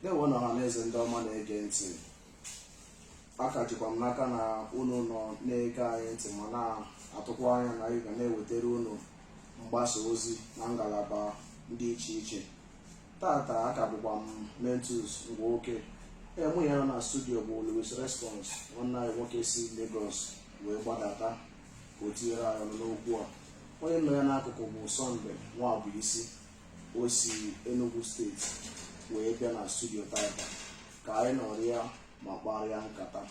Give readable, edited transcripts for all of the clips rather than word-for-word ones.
Ndewo na ọha na eze ndị ọma na-ege ntị. Aka jikwa m n'aka na unu nọ na-ege anyị ntị ma na-atụkwa anya na anyị ga na-ewetara unu mgbasa ozi na ngalaba ndị iche iche. Tata aka bụkwa m Mentus Ngwoke. Ee, mụ ya nọ na studio bụ Louis Response, nwanne anyị nwoke si Lagos wee gbadata ka o tinyere anyị ọnụ n'okwu a. Onye nọ ya n'akụkụ bụ Sunday Nwabuisi. O si Enugu Steeti wee bịa na studio tata ka anyị nọrịa ma kparịa nkata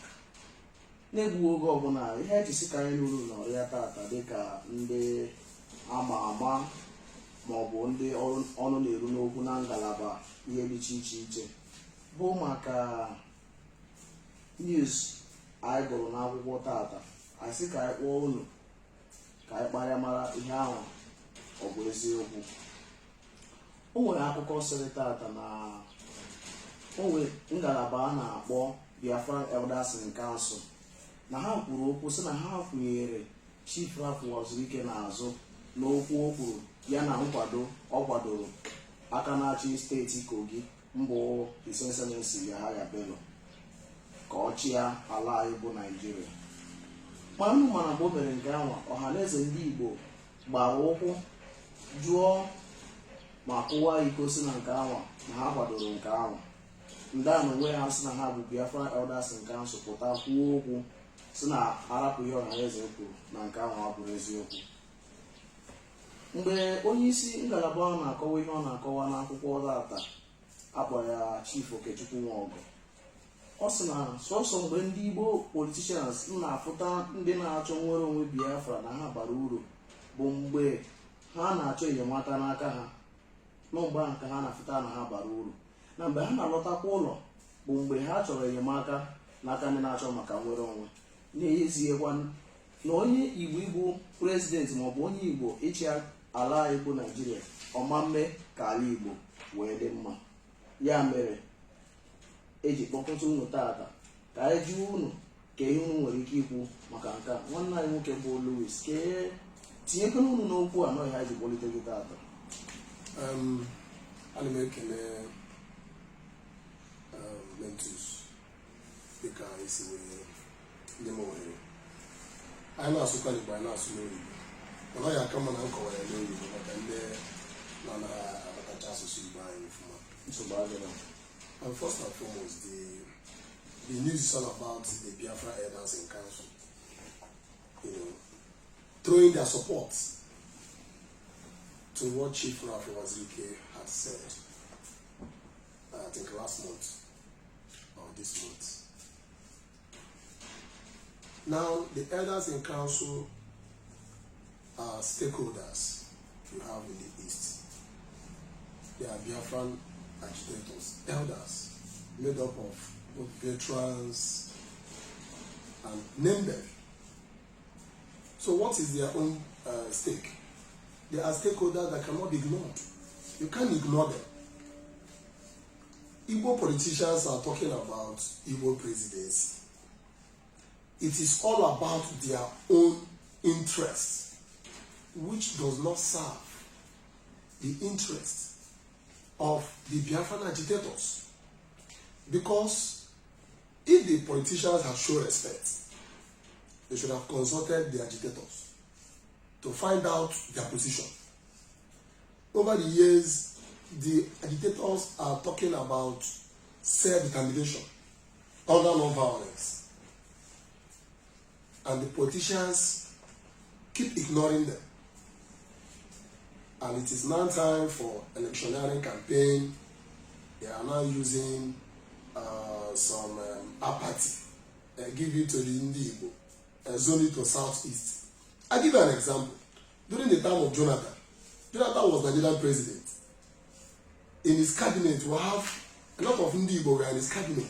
na-egbughị oge ọbụla. Ihe eji sị ka anyị nụrụ nọrịa tata dịka ndị ama ama maọbụ ndị ọnụ na-eru n'okwu na ngalaba ihe dị iche iche iche bụ maka news anyị gụrụ n'akwụkwọ tata. Anyị sị ka anyị kpọọ unu ka anyị kparịa mara ihe ahụ ọ bụ eziokwu. O nwere akụkọ sịrị tata na o nwere ngalaba a na-akpọ Biafran Elders in Council, na ha kwuru okwu sị na ha kwụnyere Chief Ralph Uwazuruike n'azụ n'okwu o kwuru ya na nkwado ọ kwadoro aka na-achị steeti Kogi mbụ, His Excellency Yahaya Bello, ka ọ chịa ala anyị bụ Naijiria. Ma nnụ mana mgbe o mere nke ahụ, ọha na eze ndị Igbo gbara ụkwụ jụọ ma kụwa iko si na nke ahụ na ha kwadoro nke ahụ. Ndị a na onwe ha sị na ha bụ Biafra Elders in Council pụta kwuo okwu si na arapụ ihe ọha na eze kwuru na nke ahụ abụrụ eziokwu. Mgbe onye isi ngalaba ahụ na-akọwa ihe ọ na-akọwa n'akwụkwọ tata, akpọrọ ya Chief Okechukwu Nwaọgụ, ọ sị na sọsọ mgbe ndị Igbo politicians na-afụta ndị na-achọ nnwere onwe Biafra na ha bara uru bụ mgbe ha na-achọ enyemaka n'aka ha, na mgbe ahụ ka ha na-afụta na ha bara uru, na mgbe ha na-alọtakwa ụlọ bụ mgbe ha chọrọ enyemaka n'aka ndị na-achọ maka nnwere onwe. N'eziekwa, na onye Igbo ịbụ president maọbụ onye Igbo ịchị ala anyị bụ Naijiria ọma mme ka ala Igbo wee dị mma. Ya mere eji kpọkọta unu tata ka anyị jụọ unu ka ihe unu nwere ike ikwu maka nke a. Nwanne anyị nwoke bụ Louis, ka tinyekwana unu n'okwu a nọghị anyị ji kpọlite gị tata. Ana m ekele Mentus dịka esi wee nye m ohere. Anyị na-asụkwa n'Igbo, anyị na-asụ n'oyibo, mana ọ ya aka mma na m kọwara ya n'oyibo maka ndị na-anaghị aghọtacha asụsụ Igbo anyị ọfụma. Nsogbu adịrọ. And first and foremost, the news is all about the Biafra Elders in Council throwing their support to what Chief Ralph Uwazuruike had said, I think last month or this month. Now, the elders in council are stakeholders you have in the East. They are Biafran agitators, elders, made up of both veterans and name them. So what is their own stake? They are stakeholders that cannot be ignored. You can't ignore them. Igbo politicians are talking about Igbo presidency. It is all about their own interests, which does not serve the interest of the Biafran agitators. Because if the politicians had shown respect, they should have consulted the agitators to find out their position. Over the years, the agitators are talking about self-determination under non-violence. And the politicians keep ignoring them. And it is now time for electioneering campaign. They are now using some apathy. Give it to the Ndi Igbo, zone it to Southeast. I give you an example. During the time of Jonathan, Jonathan was Nigerian president. In his cabinet, we have a lot of Ndi Igbo were in his cabinet.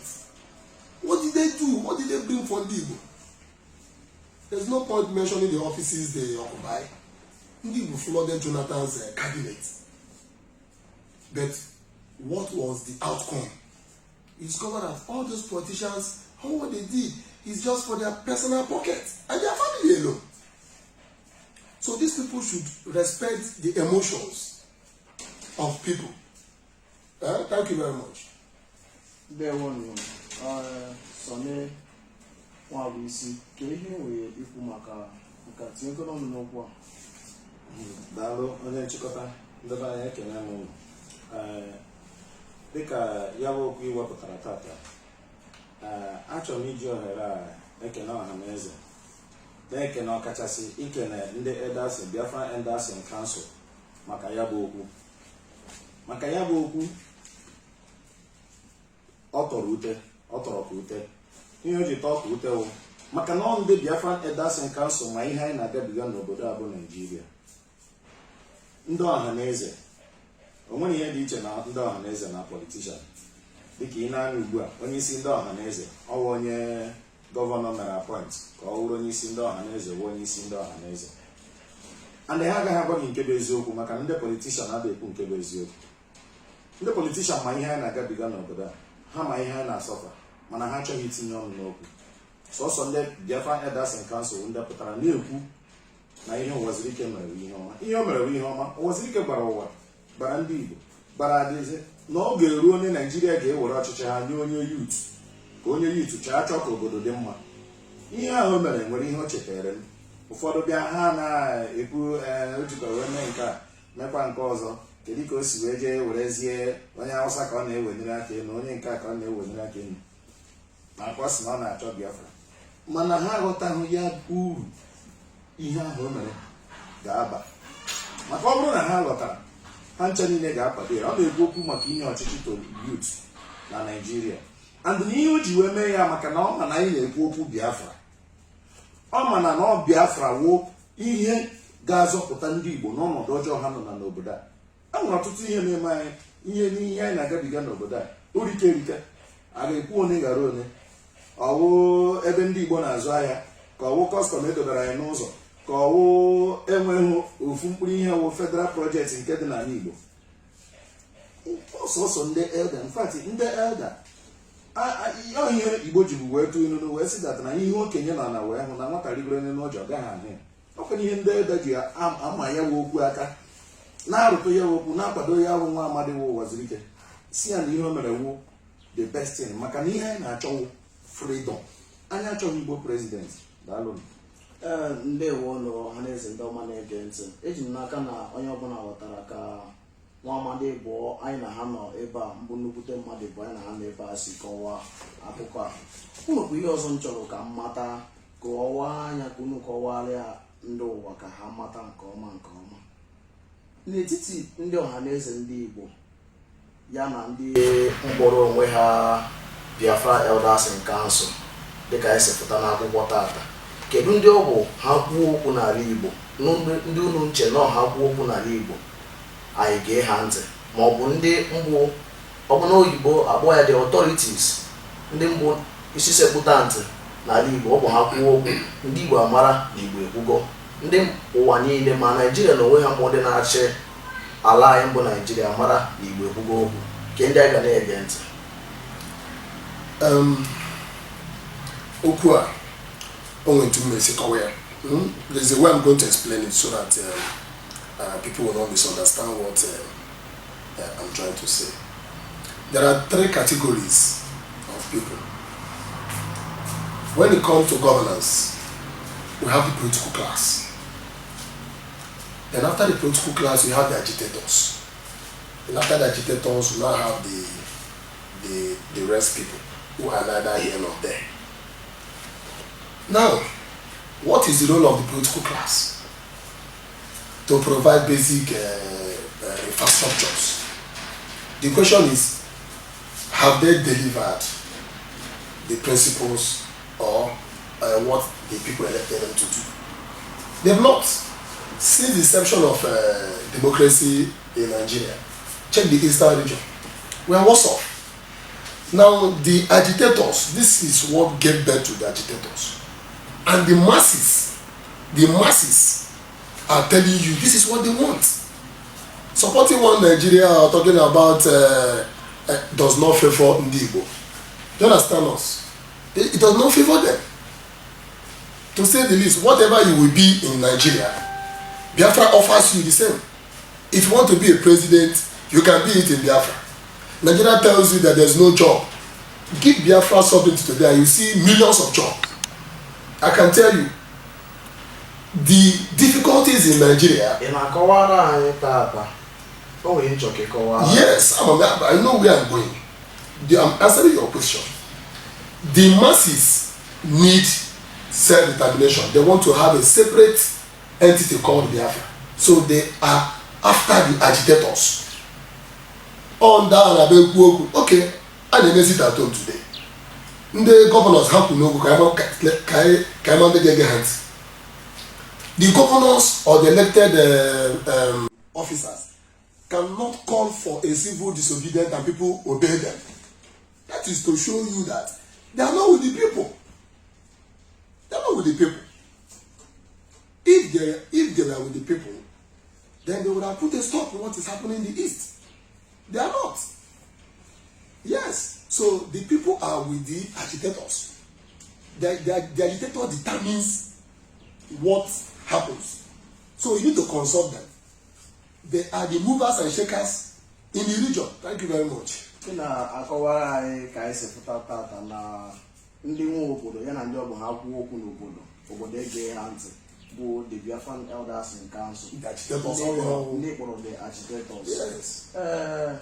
What did they do? What did they bring for Ndi Igbo? There's no point mentioning the offices they occupy. Ndi Igbo flooded Jonathan's cabinet. But what was the outcome? You discover that all those politicians, all what they did is just for their personal pocket and their family alone. So these people should respect the emotions of people. Thank you very much. Ndewonu. Sọni Nwabuisi, ka ihe nwere ikwu maka nke a, tinyekọrọ ọnụ n'okwu a. Daalụ, onye nchịkọta. Ndebe anyị, ekene m unu. Ee, dịka ya bụ okwu iwepụtara tata, ee, achọrọ m iji ohere a ekene ọha na eze, na-ekene ọkachasị ikene ndị Elders, Biafra Elders in Council, maka ya bụ okwu, maka ya bụ okwu ọ tọrọ ute, ọ tọrọ ka ute. Ihe o ji tọọ ka ute wụ maka na ọ ndị Biafran Elders in Council ma ihe anyị na-agabiga n'obodo a bụ Naijiria. Ndị ọha na eze, o nwere ihe dị iche na ndị ọha na eze na politician. Dịka ị na-anya ugbu a, onye isi ndị ọha na eze ọwa onye governor mere appoint ka ọ wụrụ onye isi ndị ọha na eze, wụ onye isi ndị ọha na eze, and ha agaghị agwa gị nke bụ eziokwu, maka na ndị politician adịghị ekwu nke bụ eziokwu. Ndị politician ma ihe anyị na-agabiga n'obodo a, ha ma ihe anyị na-asọfa, mana ha achọghị itinye ọnụ n'okwu. Sọsọ ndị Biafra Elders in Council ndị pụtara na-ekwu na ihe Ụwazirike mere bụ ihe ọma. Ihe o mere bụ ihe ọma. Ụwazirike gbara ụwa, gbara ndị Igbo, gbara adịzi na ọ ga-eru onye Naijiria ga-ewere ọchịchị ha nye onye youth, ka onye youth chọọ achọ ka obodo dị mma. Ihe ahụ o mere nwere ihe o chetara m. Ụfọdụ bịa, ha na-ekwu, ee, o jikọrọ wee mee nke a, mekwa nke ọzọ. Kedu ka o si wee jee werezie onye Awụsa ka ọ na-ewenyere aka elu, onye nke a ka ọ na-ewenyere aka elu, maka ọ sị na ọ na-achọ Biafra? Mana ha aghọtaghị ya uru ihe ahụ o mere ga-aba, maka ọ bụrụ na ha ghọtara, ha ncha niile ga-akwado ya. Ọ na-ekwu okwu maka inye ọchịchị to youth na Naijiria, and na ihe o ji wee mee ya, maka na ọ ma na anyị na-ekwu okwu Biafra. Ọ ma na ọ Biafra wuo ihe ga-azọpụta ndị Igbo n'ọnọdụ ọjọọ ha nọ na n'obodo a. E nwere ọtụtụ ihe na-eme anyị, ihe n'ihe anyị na-agabiga n'obodo a. Orike erike a ga-ekwu onye gara onye ọwụ ebe ndị Igbo na-azụ ahịa, ka ọwụ custom edobere anyị n'ụzọ, ka ọwụ enweghị ofu mkpụrụ ihe wụ federal project nke dị n'ala Igbo. Ọsọsọ ndị elder, in fact, ndị elder, ọ ihe Igbo ji bụ wee tụọ inunu wee sị that na ihe okenye nọ na wee hụ na nwata rigoro n'elu ọjọọ gaghị ahụ ya. Ọkwa ihe ndị elder ji ama ya wụ okwu aka na-arụtụ ya okwu, na-akwado ya wụ nwa amadi wụ Ụwazirike, si ya na ihe o mere wụ the best thing, maka na ihe anyị na-achọwụ freedom. Anyị achọghị Igbo president. Daalụ. Ee, ndewo nụ, ọhaneze ndị ọma na-ege ntị. Eji m n'aka na onye ọbụla ghọtara ka nwa amadi bụọ anyị na ha nọ ebe a mbụ, nnukwute mmadụ bụ anyị na ha nọ ebe a si kọwaa akụkọ a. Unu ihe ọzọ m chọrọ ka m mata, ka ọwa anya, ka unu kọwara ya ndị ụwa ka ha mata nke ọma nke ọma. N'etiti ndị ọhaneze ndị Igbo ya na ndị mkpọrọ onwe ha Biafra Elders in Council, dịka anyị si pụta n'akwụkwọ tata, kedu ndị ọ bụ ha kwuo okwu n'ala Igbo, ndị unu nche na ha kwuo okwu n'ala Igbo anyị gee ha ntị, ma ọ bụ ndị mbụ, ọ bụ n'oyibo akpọ ya the authorities, ndị mbụ isi sekpụta ntị n'ala Igbo, ọ bụ ha kwuo okwu ndị Igbo amara na Igbo ekwugo, ndị ụwa niile ma Naijiria na onwe ha mbụ, ndị na-achị ala anyị mbụ Naijiria mara na Igbo ekwugo okwu, ke ndị anyị ga na-ege ntị? Okwu a, o nwere ntu m esi kọwa ya. There's a way I'm going to explain it so that people will not misunderstand what I'm trying to say. There are three categories of people. When it comes to governance, we have the political class. Then after the political class, we have the agitators. And after the agitators, we now have the rest people who are neither here nor there. Now, what is the role of the political class? To provide basic infrastructures. The question is, have they delivered the principles or what the people elected them to do? They've not. Since the inception of democracy in Nigeria, check the eastern region. We are worse off. Now, the agitators, this is what gave birth to the agitators. And the masses are telling you this is what they want. Supporting one Nigeria or talking about does not favor Ndi Igbo. Do you understand us? It does not favor them. To say the least, whatever you will be in Nigeria, Biafra offers you the same. If you want to be a president, you can be it in Biafra. Nigeria tells you that there's no job. Give Biafra sovereignty today and you see millions of jobs. I can tell you, the difficulties in Nigeria. Ị na-akọwara anyị tata o nwere nchọ ka ị kọwara? Yes, I know where I'm going. I'm answering your question. The masses need self-determination. They want to have a separate entity called Biafra. So they are after the agitators. Ọ ndị ahụ na-abịa ekwu okwu. Okay, a na-eme sit at home today. Ndị governors ha kwuru n'okwu ka anyị ma ndị ga-ege ha ntị. The governors or the elected officers cannot call for a civil disobedience and people obey them. That is to show you that they are not with the people. They are not with the people. If they were with the people, then they would have put a stop to what is happening in the East. They are not. Yes. So the people are with the agitators. The agitator determines what happens. So you need to consult them. They are the movers and shakers in the region. Thank you very much. Ị na-akọwara anyị ka anyị si pụta tata na ndị nwe obodo ya na ndị ọ bụ ha kwuo okwu n'obodo, obodo ege ha ntị, bụ the Biafran Elders in Council. The agitators. Ndị kpọrọ the agitators. Yes. Ee,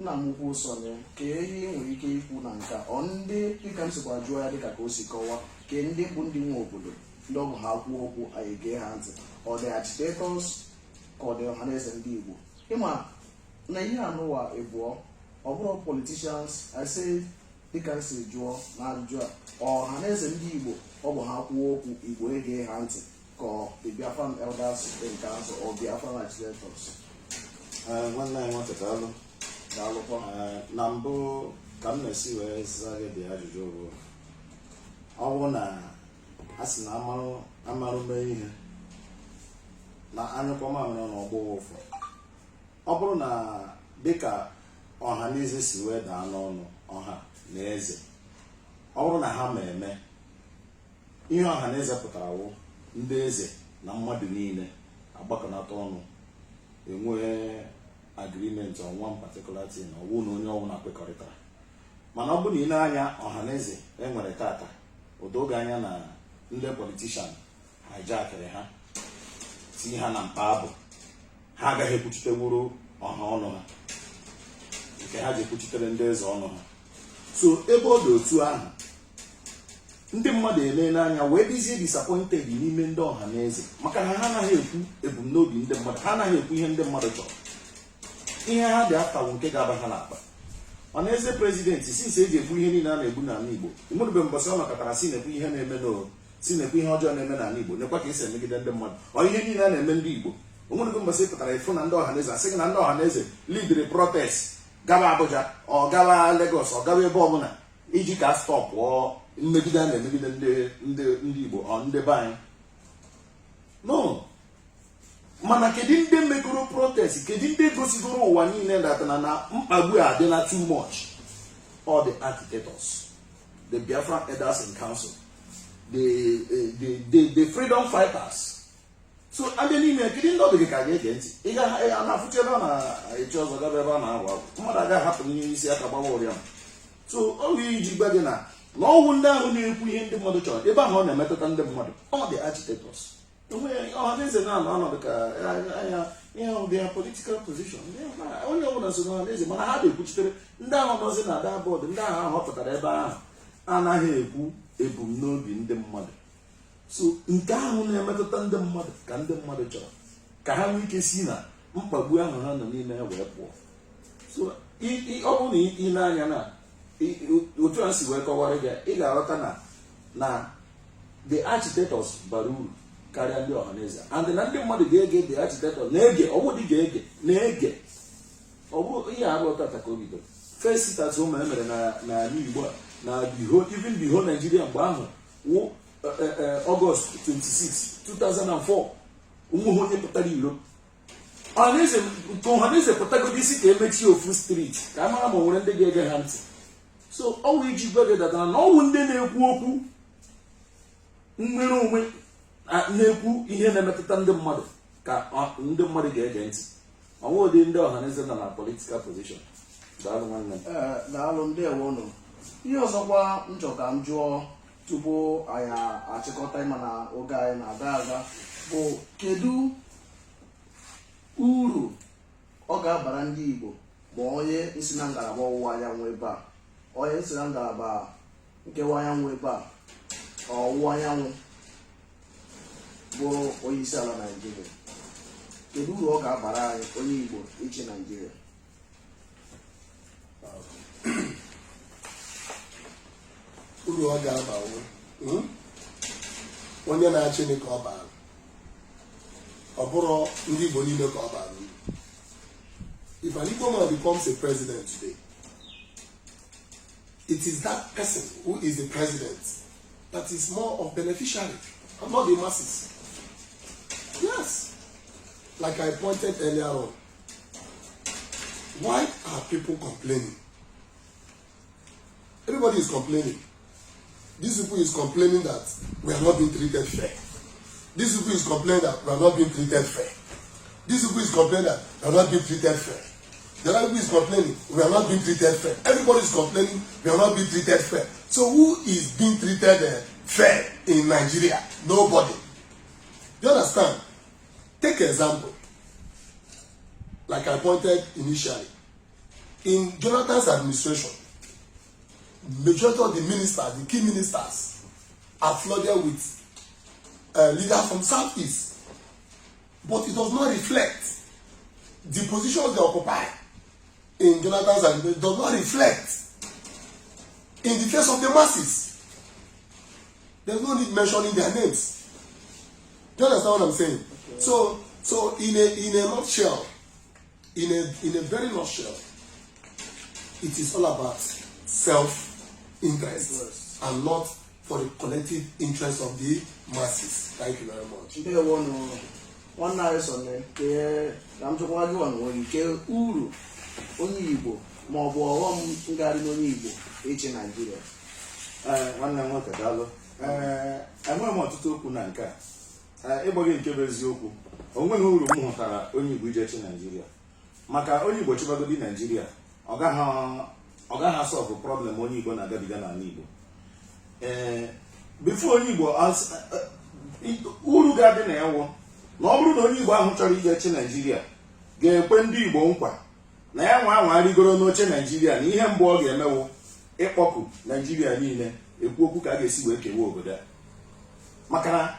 nna m ukwu Sonny, ka ihe ị nwere ike ikwu na nke a? Ọ ndị, dịka m sikwa jụọ ya, dịka ka o si kọwaa, ke ndị bụ ndị nwe obodo, ndị ọ bụ ha kwuo okwu anyị gee ha ntị, ọ dị agitators ka ọ dị Ọhaneze ndị Igbo? Ịma na ihe anụwa ịbụọ, ọ bụrụ politicians, I say, dịka m si jụọ na ajụjụ a, Ọhaneze ndị Igbo, ọ bụ ha kwuo okwu Igbo ege ha ntị, ka ọ the Biafran Elders in Council or Biafran agitators? Ee, nwanne anyị nwoke, daalụ. Daalụkwa. Ee, na mbụ ka m na-esi wee zaa gị dị ajụjụ bụ, ọ bụrụ na a sị na amarụ amarụ mee ihe na anyụkọ mamịrị na ọgbọ ụfụ, ọ bụrụ na dịka ọha na eze si wee daa n'ọnụ ọha na eze, ọ bụrụ na ha ma eme ihe ọha na eze pụtara wụ ndị eze na mmadụ niile agbakọnata ọnụ, enwee agreement on one particular thing, ọ bụrụ na onye ọbụla kwekọrịtara. Mana ọ bụrụ na ị na-anya ọha na eze enwere tata, odoge anya na ndị politician hijackịrị ha, tinye ha na mkpa abụ ha agaghị ekwuchitewuru ọha ọnụ ha nke ha ji ekwuchitere ndị eze ọnụ ha. So ebe ọ dị otu ahụ, ndị mmadụ ele n'anya wee dịzie disappointed n'ime ndị ọha na eze, maka na ha anaghị ekwu ebumnobi ndị mmadụ, ha anaghị ekwu ihe ndị mmadụ chọrọ. Ihe ha dị after nke ga-aba ha n'akpa. Mana eze president, since eji egbu ihe niile a na-egbu n'ala Igbo, enwerube mbọsị ọ nọkọtara si na-ekwu ihe na-eme n'o, si na-ekwu ihe ọjọọ na-eme n'ala Igbo, nekwa ka esi emegide ndị mmadụ, ọ ihe niile a na-eme ndị Igbo. Onwerego mbọsị pụtara ịfụ na ndị ọha na eze asị gị na ndị ọha na eze leadiri protest gaba Abuja, ọ gaba Lagos, ọ gaba ebe ọbụla iji ka stopụọ mmegide a na-emegide ndị Igbo, ọ ndị be anyị? No. Mana kedu ndị megoro protest? Kedu ndị gosigoro ụwa niile datana na mkpagbu a adịla too much? All the agitators, the Biafran Elders in Council, the freedom fighters. So abịa n'ime, kedu ndị ọ dị gị ka ga-ege ntị? Ị ga a na-afụcha ebe a na-echi ọzọ gaba ebe a na-awụ awụ, mmadụ agaghị ahapụ n'ihe isi aka gbawa ụrịa. So ọ bụ iji gwa gị na ọwụ ndị ahụ na-ekwu ihe ndị mmadụ chọrọ, ebe ahụ ọ na-emetụta ndị mmadụ, ọ dị agitators. Enweghị Ọhaneze na-anọ ọnọdụ ka anya ihe ahụ dị ya political position. Onye ọbụla so n'Ọhaneze, mana ha na-ekwuchitere ndị ahụ nọzi na the board. Ndị ahụ ahọpụtara ebe ahụ anaghị ekwu ebumnobi ndị mmadụ. So nke ahụ na-emetụta ndị mmadụ ka ndị mmadụ chọrọ ka ha nwee ike si na mkpagbu ahụ ha nọ n'ime ya wee pụọ. So ọ bụrụ na ị na-anya na otu a si wee kọwara gị, ị ga-aghọta na the agitators bara uru karịa ndị Ọhaneze, and na ndị mmadụ ga-ege the agitator na-ege, ọ bụ dị ga-ege na-ege. Ọ bụ ihe abụọ tata ka o bidoro. First sit at home emere na n'ala Igbo a, na the whole, even the whole Nigeria mgbe ahụ wụ August 26, 2004, onweghị onye pụtara iro. Ọhaneze nke Ọhaneze pụtagodi isi ka emechie ofu street ka a mara ma o nwere ndị ga-ege ha ntị. So ọwụ iji gwa gị datara na ọwụ ndị na-ekwu okwu nnwere onwe, na-ekwu ihe na-emetụta ndị mmadụ ka ndị mmadụ ga-ege ntị, ọnwa ụdị ndị Ọhaneze nọ na political position. Daalụ, nwanne m. Ee, daalụ, ndewonụ. Ihe ọzọkwa m chọrọ ka m jụọ tupu anyị achịkọta, ịma na oge anyị na-aga aga, bụ kedu uru ọ ga-abara ndị Igbo ma onye nsi na ngalaba ọwụwa anyanwụ ebe a, onye nsi na ngalaba nkewa anyanwụ ebe a, ọwụwa anyanwụ, bụrụ onye isi ala Naijiria? Kedu uru ọ ga-abara anyị, onye Igbo ịchị Naijiria? Uru ọ ga-abawo, Onye na-achị ka ọ bara, ọ bụrụ ndị Igbo niile ka ọ bara uru. If an Igbo man becomes a president today, it is that person who is the president that is more of beneficiary and not the masses. Yes, like I pointed earlier on, why are people complaining? Everybody is complaining. These people is complaining that we are not being treated fair. These people is complaining that we are not being treated fair. These people is complaining that we are not being treated fair. The other people is complaining we are not being treated fair. Everybody is complaining we are not being treated fair. So who is being treated fair in Nigeria? Nobody. You understand? Take example. Like I pointed initially, in Jonathan's administration, majority of the ministers, the key ministers, are flooded with leaders from Southeast. But it does not reflect the positions they occupy in Jonathan's administration, does not reflect in the face of the masses. There's no need mentioning their names. Do you understand what I'm saying? Okay. So in a nutshell, in a very nutshell, it is all about self-interest Interest. And not for the collective interest of the masses. Thank you very much. Ndewonụ, nwanne anyị Sọnị. Kee ka m chọkwa gị nwa n'onwe gị, kee uru onye Igbo ma ọ bụ ọghọm ngagharị n'onye Igbo ịchị Naijiria? Ee, nwanne m nwoke, daalụ. Ee, enweghị m ọtụtụ okwu na nke a. Ee, ịgba gị nke bụ eziokwu, o nweghị uru m hụtara onye Igbo ije chi Naijiria, maka onye Igbo chịbagodi Naijiria, ọ gaghị asolve problem onye Igbo na-agabiga n'ala Igbo. Ee, before onye Igbo uru ga-adị na ya wụ na ọ bụrụ na onye Igbo ahụ chọrọ ije chi Naijiria ga-ekwe ndị Igbo nkwa na ya nwa anwa rigoro n'oche Naijiria, na ihe mbụ ọ ga-emewu ịkpọku Naijiria niile ekwu okwu ka a ga-esi wee kewa obodo a, maka na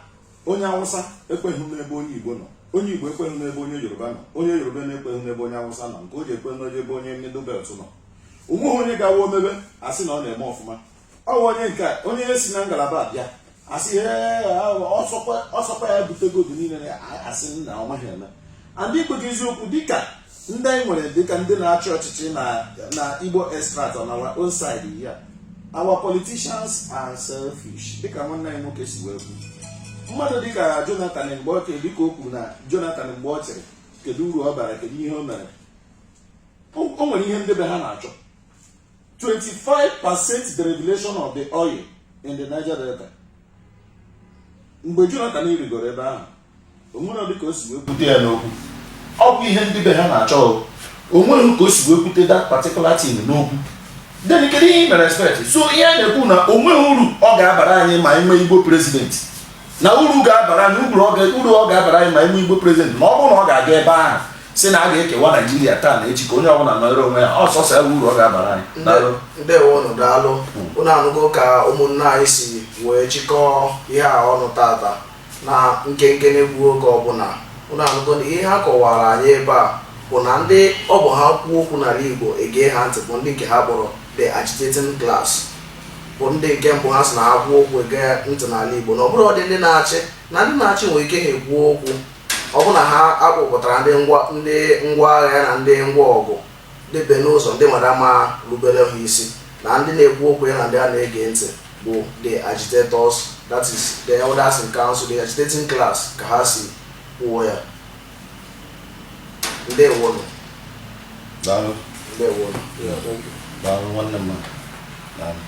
onye Awụsa ekweghị n'ebe onye Igbo nọ, onye Igbo ekweghị n'ebe onye Yoruba nọ, onye Yoruba na-ekweghị n'ebe onye Awụsa nọ, nke o ji ekwe n'ebe onye Middle Belt nọ. Onweghị onye ga-awa omebe asị na ọ na-eme ọfụma. Ọ bụ onye nke a, onye si na ngalaba abịa asị, "Ee, ọsọkwa ya bute gold niile," na asị na ọ maghị eme. And ikpe gị eziokwu, dịka ndị anyị nwere, dịka ndị na-achị ọchịchị na Igbo extract on our own side here, our politicians are selfish. Dịka nwanne anyị nwoke si wee kwu, mmadụ dịka Jonathan, mgbe ọ dịka o kwuru na Jonathan mgbe ọ chịrị, kedu uru ọ bara? Kedu ihe o mere? O nwere ihe ndị be ha na-achọ, 25% derivation of the oil in the Niger Delta. Mgbe Jonathan rigoro ebe ahụ, o nwere dịka o si wee kwute ya n'okwu. Ọ bụ ihe ndị be ha na-achọ. O nweghị ka o si wee kwute that particular thing n'okwu. Then kedu ihe ị mere expect? So ihe a na-ekwu na o nweghị uru ọ ga-abara anyị ma enwee Igbo president, na uru ga-abara anyị, uru ọ ga-abara anyị ma enwee Igbo president, na ọ bụrụ na ọ ga-aga ebe ahụ si na a ga-ekewa Naijiria taa na echi, ka onye ọbụla nọrọ onwe ya, ọsọsọ ya uru ọ ga-abara anyị. Daalụ. Ndewonụ, daalụ. Unu anụgo ka ụmụnne anyị si wee chịkọọ ihe a ọnụ tata na nkenke na-egbu oge ọbụla. Unu anụgo na ihe ha kọwara anyị ebe a bụ na ndị ọ bụ ha kwuo okwu n'ala Igbo ege ha ntị bụ ndị nke ha kpọrọ the agitating class, bụ ndị nke mbụ ha sị na ha kwuo okwu ege ntị n'ala Igbo, na ọ bụrụ ọdị ndị na-achị, na ndị na-achị nwere ike ha ekwuo okwu, ọ bụ na ha akpọpụtara ndị ngwa agha ya na ndị ngwa ọgụ debe n'ụzọ ndị madama rubere ha isi, na ndị na-ekwu okwu ya na ndị a na-ege ntị bụ the agitators, that is the elders in council, the agitating class, ka ha si kwuo ya. Ndewonụ. Daalụ. Ndewonụ. Yeah, thank you. Daalụ, nwanne m. Daalụ.